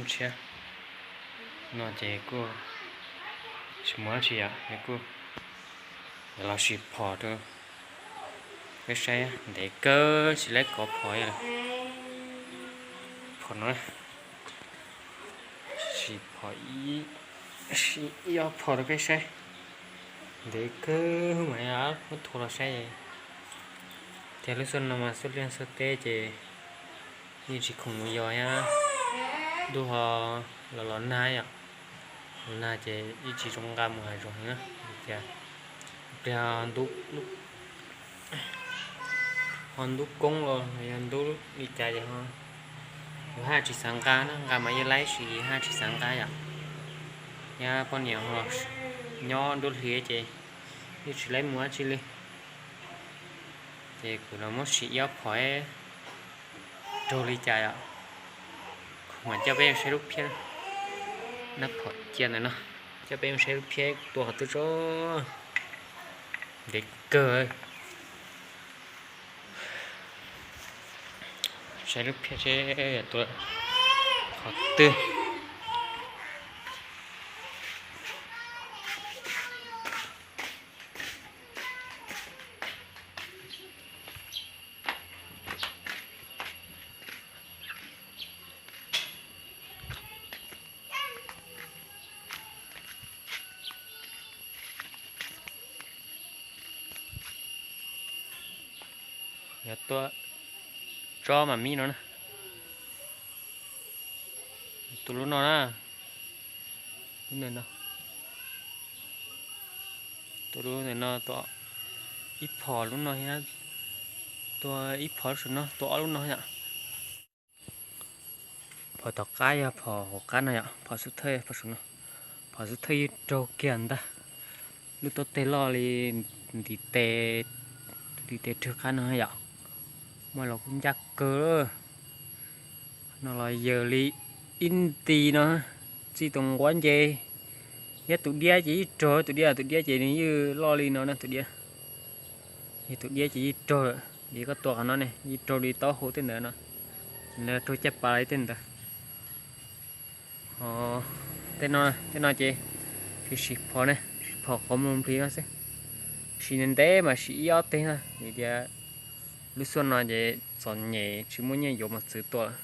Tshiab no ces kuj tsis muaj dab tsi yom, kuj los sim phom rau peb saib, ntev kawg tsis laib kov phom. Phom no, sim phom ib ob phom rau peb saib, ntev kawg mas muab thuav los saib. Tias lub xub no mas xub liaj xub teb ces yeej tsis khoom mus yos thiab, ntuj ho los los nag yom, los nag ces yeej tsis zoo nqa mus hav zoov heev na. Tias pliag ho ntub koob los yog ntub li cas ces yus haj tsis xav nqa na, nqa mas yeej laib sis haj tsis xav nqa yom. Thiab poj niam ho nyob nruab hlis ces yeej tsis laib mus dab tsi li. Ces kuv los muab sim ib ob phom raug li cas yom. Kuv mam coj peb saib lub phiab, nab phom cia ntawm no, coj peb saib lub phiab tua qhov twg tso, ntev kawg. Saib lub phiab seb tua qhov twg. Yog tua tsob mas mib no na. Tua lub no na. Lub ntawm no. Tua lub ntawm no, tua ib phom lub no thiab, tua ib phom lub no, tua ob lub no yom. Phom tom qab yog phom hauv qab no yom, phom xub thawj phom saum no. Phom xub thawj yeej raug kiag ntag. Lub taub teg loj li ntiv tes, ntiv tes rwg qab no yom. Muaj los kuj ncaj kawg. No los yawg li ib nti no, txij tus nquab nce. Thiab tus diab ces yeej raug, tus diab, tus diab ces nws yeej loj li no na tus diab. Yog tus diab ces yeej raug lawm, vim koj tua qhov no ne yeej raug li taub hau tej ntawd no, nws raug caj pas li tej ntawd. Tej no, tej no ces sim, sim phom ne, sim phom qhov muag nplig no xwb. Sim ntev ntev mas sim ib ob teg na, vim tias lub xuaj no ces txom nyem tsis muaj nyiaj yuav mos txwv tua lawm.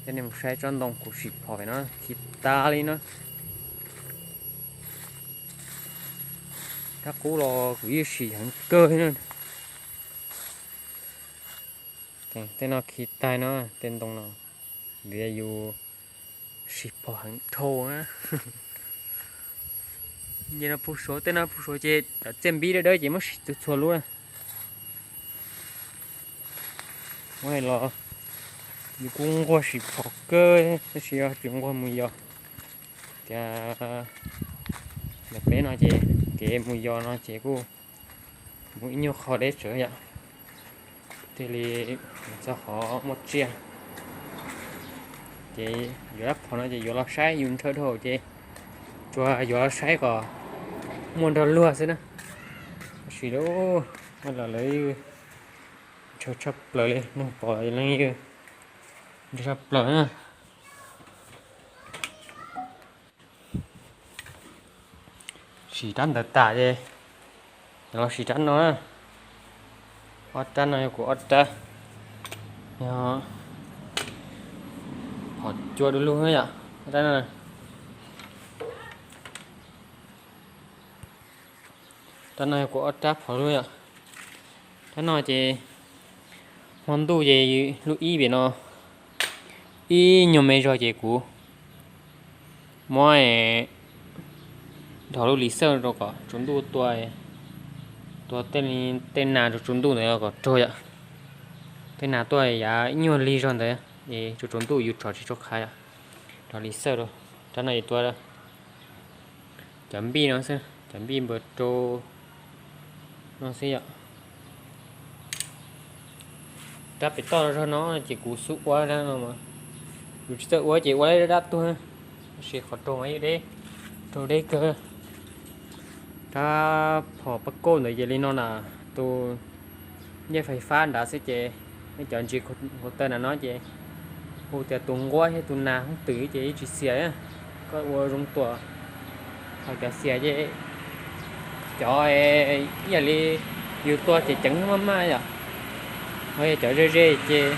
Coj nej mus saib tsob ntoo kuv sim phom no khi tas li no. Rab qub los kuv yeej sim heev kawg li na. Tej no khi tas no, tej ntoo no, vim yus sim phom heev dhau na. Ces no puag saud, tej no puag saud ces cov txiaj npib dawb dawb ces muab sim txhua txhua lub na. Muab los yus kuj nquag sim phom kawg tab sis tsis nquag mus yos. Tias ntawm peb no ces kev mus yos no ces kuj mus ib nyuag qho deb tsawv yom. Thiaj li txog qhov muaj tsiaj. Ces yuav rab phom no ces yuav los saib yus ntshaw dhau ces tsuas yuav los saib kom muaj nrog luag xwb na. Tab sis lub, los lawv ntshaw tshaj plaws li, neeg pom leej yog ntshaw tshaj plaws na. Sim rab ntawd tas ces los sim rab no na. Ob rab no yog kuv ob rab, yog phom cua du lug yom. Rab no, rab no yog kuv ob rab phom lug yom. Rab no ces hmo ntuj ces lub ib pem no ib nyuag me zog ces kuv muab nrho lub lis xawj rau kom tsaus ntuj tua, tua tej nas rau tsaus ntuj ntawd kom raug yom. Tej nas tuaj yav ib nyuag lig zog ntawd es tsaus tsaus ntuj yus tso tsis tshua khav yom. Nrho lis xawj rau, rab no es tua cov npij no xwb, cov npij npawg rau no xwb yom. Rab pem toj zog no ces kuv xub ua rab no, yus tsis txawj ua ces ua dab tuag, tab sis qhov raug mas yeej deb, raug deb kawg. Rab phom pab kauj ntawd ces li no na, tus ncej fais fab nrad xwb ces nej cov ntsis nkaus taw na no ces Hu tias tus nquab thiab tus nas hoob twm ces yeej tsis xiam, koj ua zoo tua. Ho cov xiam ces cov ib yam li yus tua ces ceev maj maj yom. Ho yog cov ze ze ces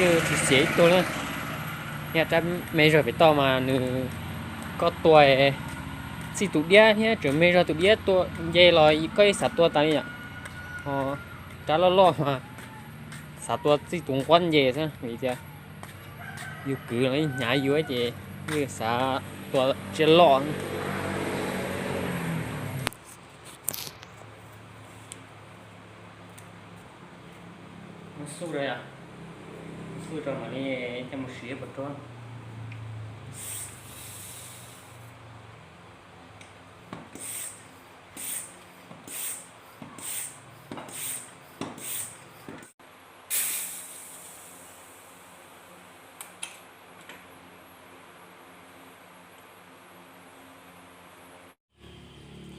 yeej tsis xiam ib tug na. Yog rab me zog pem toj mas nws, koj tua txij tus diab thiab tseem me zog tus diab tua nce los koj yeej xav tua tas li yom. Ho rab loj loj mas xav tua txij tus nquab nce xwb vim tias yus kwv los yeej hnyav yus ces yeej xav tua tsiaj loj. Muab xuj rau, xuj rau mam li coj mus siv puas rau.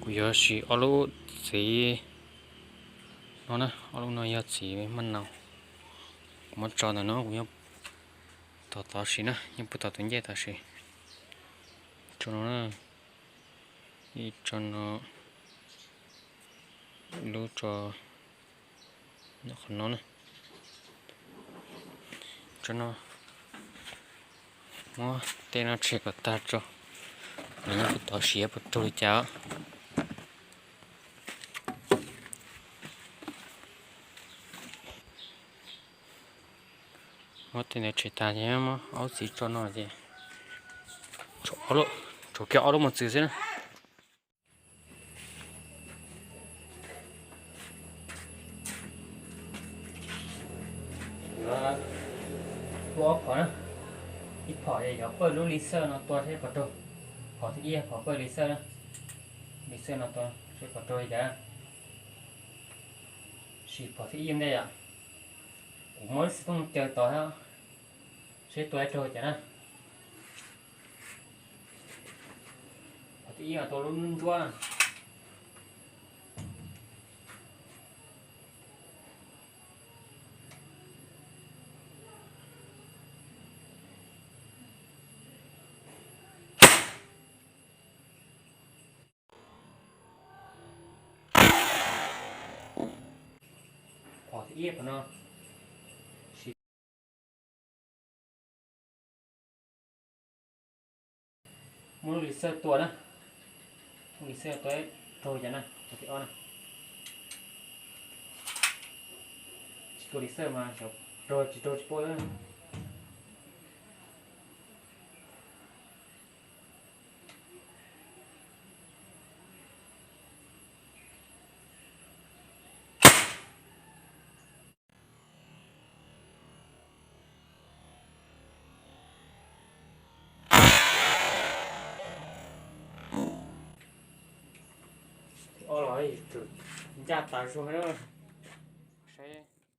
Kuv yuav siv ob lub txiv no na, ob lub no yog txiv maj nau. Kuv muab tso ntawm no, kuv yuav tos tod siv na, yeej pub tos tus ncej tod siv. Tso no na, ib tso no, lub tso qhov no na. Tso no, muab tej no tshem kom tag tso, nws yeej pub tos siv puas raug li cas. Muab tej ntawd tshem tag ces muab ob txiv tso no ces tshuav kiag ob lub mos txwv xwb na. Yuav tua ob phom na, ib phom yuav pawj lub lis xawj no tua seb puas raug. Phom thib ib phom pawj lis xawj na, lis xawj no tua seb puas raug li cas. Sim phom thib ib ntej yom. Kuv muab lub xov tooj caw tod seb tua raug cas na. Phom thib ib tua lub ntsuab. Phom thib ib phom no. Muab lub lis xawj tua na, muab lis xawj tua raug cas na, phom thib ob na. Tsis tua lis xawj mas raug tsis raug tsis paub. Thib ob los ncaj tas zog na.